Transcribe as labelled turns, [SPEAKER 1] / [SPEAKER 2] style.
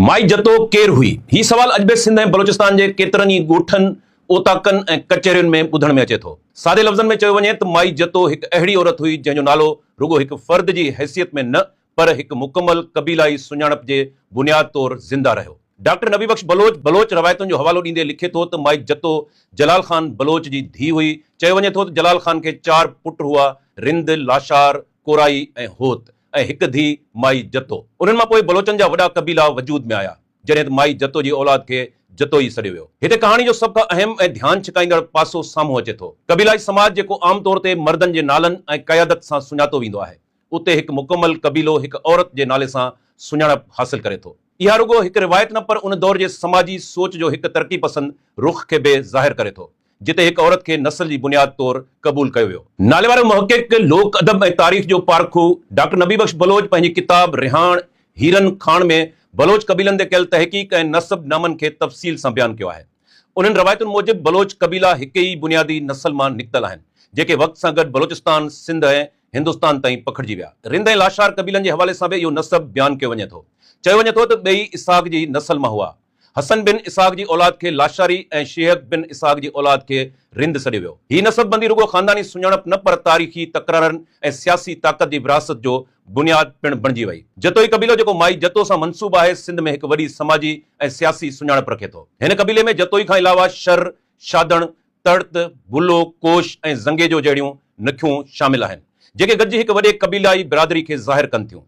[SPEAKER 1] مائي جتو ڪير هئي؟ هي سوال اڄ به سنڌ ۽ بلوچستان جي ڪيترن ئي ڳوٺن، اوطاقن ۽ ڪچهرين ۾ ٻڌڻ ۾ اچي ٿو. سادي لفظن ۾ چيو وڃي ته مائي جتو هڪ اهڙي عورت هئي جنهن جو نالو رڳو هڪ فرد جي حيثيت ۾ نه پر هڪ مڪمل قبيلائي سڃاڻپ جي بنياد طور زنده رهيو. ڊاڪٽر نبي بخش بلوچ بلوچ روايتن جو حوالو ڏيندي لکي ٿو ته مائي جتو جلال خان بلوچ جي ڌيء هئي. چيو وڃي ٿو ته جلال خان کي چار پٽ هئا، رند، لاشار، ڪورائي ۽ هوت. ۽ هڪ ڌيء مائي جتو. انهن مان پوء بلوچن جا وڏا قبيلا وجود ۾ آيا، جڏهن ته مائي جتو جي اولاد کي جتوئي سڏيو ويو. هتي ڪهاڻي جو سڀ کان اهم ۽ ڌيان ڇڪائيندڙ پاسو سامهون اچي ٿو. قبيلائي سماج جيڪو عام طور تي مردن جي نالن ۽ قيادت سان سڃاتو ويندو آهي، اتي هڪ مڪمل قبيلو هڪ عورت جي نالي سان سڃاڻپ حاصل ڪري ٿو. اها رڳو هڪ روايت نه پر ان دور جي سماجي سوچ جو هڪ ترقي پسند رخ کي به ظاهر ڪري ٿو. جتي هڪ عورت کي نسل جي بنياد طور قبول ڪيو ويو. ناليوارو محقق، لوڪ ادب ۽ تاريخ جو پارکو ڊاڪٽر نبي بخش بلوچ پنهنجي ڪتاب رهاڻ هيرن کاڻ ۾ بلوچ قبيلن تي ڪيل تحقيق ۽ نسب نامن کي تفصيل سان بيان ڪيو آهي. انهن روايتن موجب بلوچ قبيلا هڪ ئي بنيادي نسل مان نڪتل آهن، جيڪي وقت سان گڏ بلوچستان، سنڌ ۽ هندستان تائين پکڙجي ويا. رند ۽ لاشار قبيلن جي حوالي سان به اهو نسب بيان ڪيو وڃي ٿو. چيو وڃي ٿو ته ٻئي اسحاق جي نسل مان هئا. حسن بن اسحاق جي اولاد کي لاشاري ۽ شيهڪ بن اسحاق جي اولاد کي رند سڏيو ويو. هي نسب بندي رڳو خانداني سڃاڻپ نه پر تاريخي تڪرارن ۽ سياسي طاقت جي ورهاست جو بنياد پڻ بڻجي وئي. جتوئي قبيلو جيڪو مائي جتو سان منسوب آهي، سنڌ ۾ هڪ وڏي سماجي ۽ سياسي سڃاڻپ رکي ٿو. هن قبيلي ۾ جتوئي کان علاوه شر، شادڻ، تڙت، بلو، ڪوش ۽ زنگيجو جهڙيون نکيون شامل آهن، جيڪي گڏجي هڪ وڏي قبيلائي برادري کي ظاهر ڪن ٿيون.